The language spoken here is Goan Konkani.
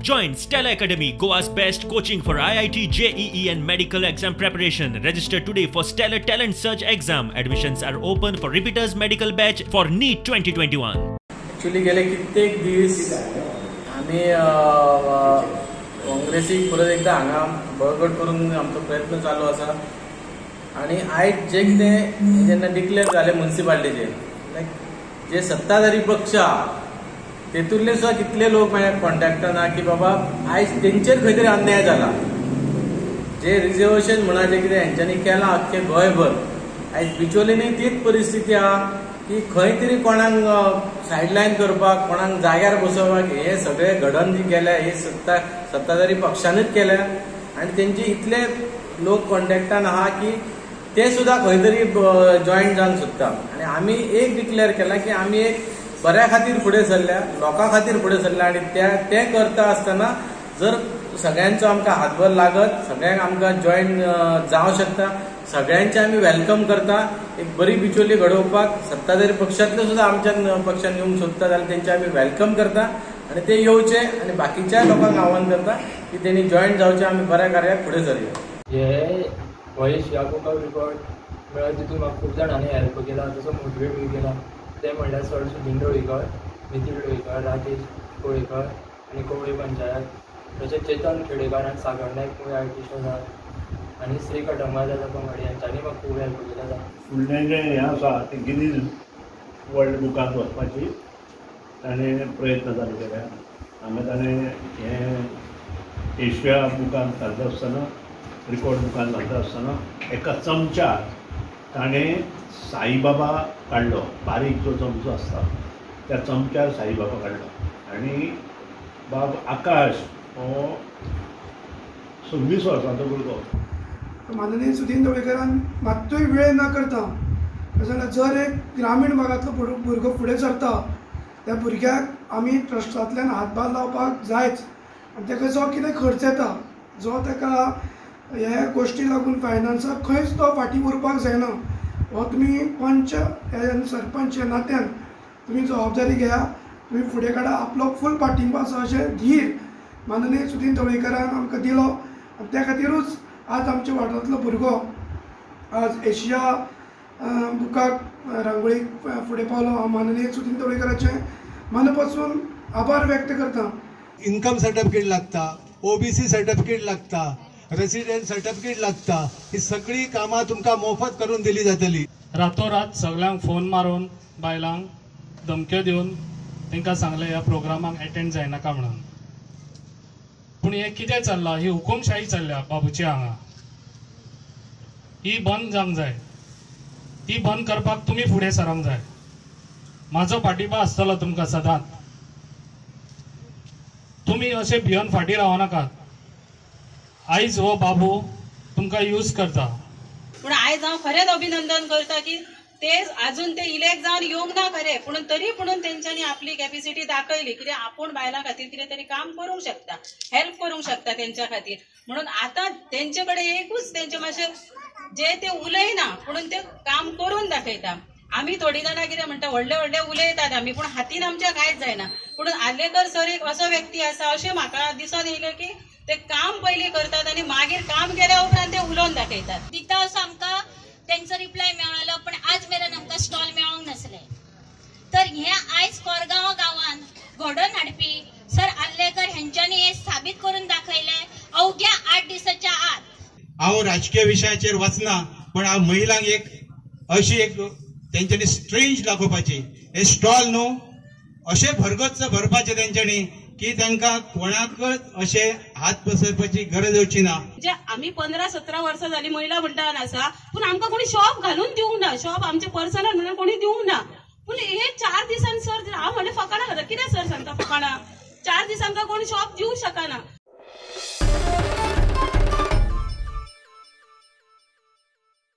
Join Stella Academy, Goa's best coaching for IIT, JEE and medical exam preparation. Register today for Stellar Talent Search exam. Admissions are open for repeaters medical batch for NEET 2021. Actually गेले कित्येक दीस आमी काँग्रेसीक परत एकदा हांगा बळकट करून आमचो प्रयत्न चालू आसा आनी आयज जे कितें जेन्ना डिक्लेअर जालें मुन्सिपालिटीचे लायक जे सत्ताधारी पक्ष आहा तेतूंतले सुद्दां कितले लोक म्हाज्या कॉन्टेक्टान आहा की बाबा आयज तेंचेर खंय तरी अन्याय जाला. जे रिजर्वेशन म्हणा जे कितें हेंच्यांनी केलां अख्खें गोंयभर, आयज बिचोलीनूय तीच परिस्थिती आहा की खंय तरी कोणाक सायडलायन करपाक, कोणाक जाग्यार बसोवपाक हे सगळे घडण जी केल्या हे सत्ताधारी पक्षानूच केल्या आनी तेंचे इतले लोक कॉन्टेक्टान आहा की ते सुद्दां खंय तरी जॉयन जावंक सोदता. आनी आमी एक डिक्लेअर केला की आमी एक बऱ्या खातीर फुडें सरल्या, लोकां खातीर फुडें सरल्या आनी ते करता आसतना जर सगळ्यांचो आमकां हातभर लागत, सगळ्यांक आमकां जॉयन जावं शकता, सगळ्यांचे आमी welcome करता. एक बरी बिचोली घडोवपाक सत्ताधारी पक्षांतले सुद्दां आमच्या पक्षान येवंक सोदता जाल्यार तेंचे आमी welcome करता आनी ते येवचे आनी बाकीच्या लोकांक आव्हान करता की तेणी जॉयन जावचे, आमी बऱ्या कार्याक फुडें सरया. हे एशिया बुक ऑफ रिकॉर्ड मेळ्ळा तितून म्हाका खूब जाणांनी हेल्प केला, तसो मोटिवेटूय केला. ते म्हणल्यार सर सुदीन ढवळीकर, नितीन ढवळीकर, राजेश कोळेकर आनी कोवळे पंचायत, तशेंच चेतन खेडेकर आनी सागर नायक मुवी आर्टिस्ट आसात आनी श्री कटंबा दादा पंगडी हांच्यांनी म्हाका खूब हेल्प केला. फुडलें जें हें आसा तें गिनीज वर्ल्ड बुकांत वचपाची ताणें प्रयत्न चालू केल्या. हांगा ताणें हें एशिया बुकांत घालता आसतना, रिकॉर्ड बुकांत घालता आसतना एका चमच्यार ताणें साईबाबा काडलो. बारीक जो चमचो आसता त्या चमच्यार साईबाबा काडलो आनी बाब आकाश हो 26 वर्सांचो भुरगो. माननीय सुदीन ढवळीकरान मात्तूय वेळ न करता जाल्यार जर एक ग्रामीण भागांतलो भुरगो फुडें सरता त्या भुरग्याक आमी ट्रस्टांतल्यान हातभार लावपाक जायच आनी ताका जो कितें खर्च येता, जो ताका हे गोश्टी लागून फायनान्साक खंयच तो फाटीं उरपाक जायना, हो तुमी पंच सरपंच ह्या नात्यान तुमी जबाबदारी घेया, तुमी फुडें काडा, आपलो फूल पाठिंबो आसा अशें धीर माननीय सुदीन ढवळीकरान आमकां दिलो आनी त्या खातीरूच आज आमच्या वाठारांतलो भुरगो आज एशिया बुकाक रांगोळीक फुडें पावलो. हांव माननीय सुदीन ढवळीकराचें मना पासून आभार व्यक्त करता. इन्कम सर्टिफिकेट लागता, ओबीसी सर्टिफिकेट लागता, रेसिडेंट सर्टिफिकेट लागता, ही सगळी कामां तुमकां मोफत करून दिली जातली. रातोरात सगळ्यांक फोन मारून बायलांक धमक्यो दिवन तांकां सांगलें ह्या प्रोग्रामाक एटेंड जायनाका म्हणून. पूण हें कितें चल्लां, ही हुकुमशाही चल्ल्या बाबूची हांगा, ही बंद जावंक जाय. ती बंद करपाक तुमी फुडें सरोंक जाय. म्हाजो पाठिंबा आसतलो तुमकां सदांच. तुमी अशें भिवन फाटीं रावनाकात. आयज हो बाबू तुमकां यूज करता. पूण आयज हांव खरेंच अभिनंदन करता की ते अजून ते इलेक्ट जावन येवंक ना खरें, पूण तरी पुणून तेंच्यांनी आपली कॅपेसिटी दाखयली कित्याक आपूण बायलां खातीर कितें तरी काम करूंक शकता, हेल्प करूंक शकता तेंच्या खातीर. म्हणून आतां तेंचे कडेन एकूच तेंचे मातशें जे ते उलयना पुणून ते काम करून दाखयता. आमी थोडीं जाणां कितें म्हणटा, व्हडले व्हडले उलयतात आमी पूण हातीन आमच्या कांयच जायना. पूण आर्लेकर सर एक असो व्यक्ती आसा अशें म्हाका दिसून येयलें की ते काम पयलीं करतात आनी मागीर काम केल्या उपरांत ते उलोवन दाखयतात. दिता असो आमकां तेंचो रिप्लाय मेळ्ळो, पण आज मेरेन आमकां स्टॉल मेळोंक नासले. तर हे आयज कोरगांव गांवान घडोवन हाडपी सर आर्लेकर हेंच्यांनी हे साबीत करून दाखयलें अवघ्या 8 दिसाच्या आत. हांव राजकीय विशयाचेर वचना, पण हांव महिलांक एक अशी एक तेंच्यांनी स्ट्रेंज दाखोवपाची, हे स्टॉल न्हू अशें भरगच्च भरपाचें तेंच्यांनी की तांकां कोणाकच अशें हात पसरपाची गरज येवची ना. म्हणजे आमी 15-17 वर्सां जाली महिला मंडळान आसा, पूण आमकां कोणी शॉप घालून दिवंक ना, शॉप आमचे पर्सनल म्हणून कोणी दिवंक ना. पूण हे 4 दिसान सर हांव म्हणलें फकाणां घालता, कितें सर सांगता फकाणां, 4 दिसांक कोणी शॉप दिवंक शकना.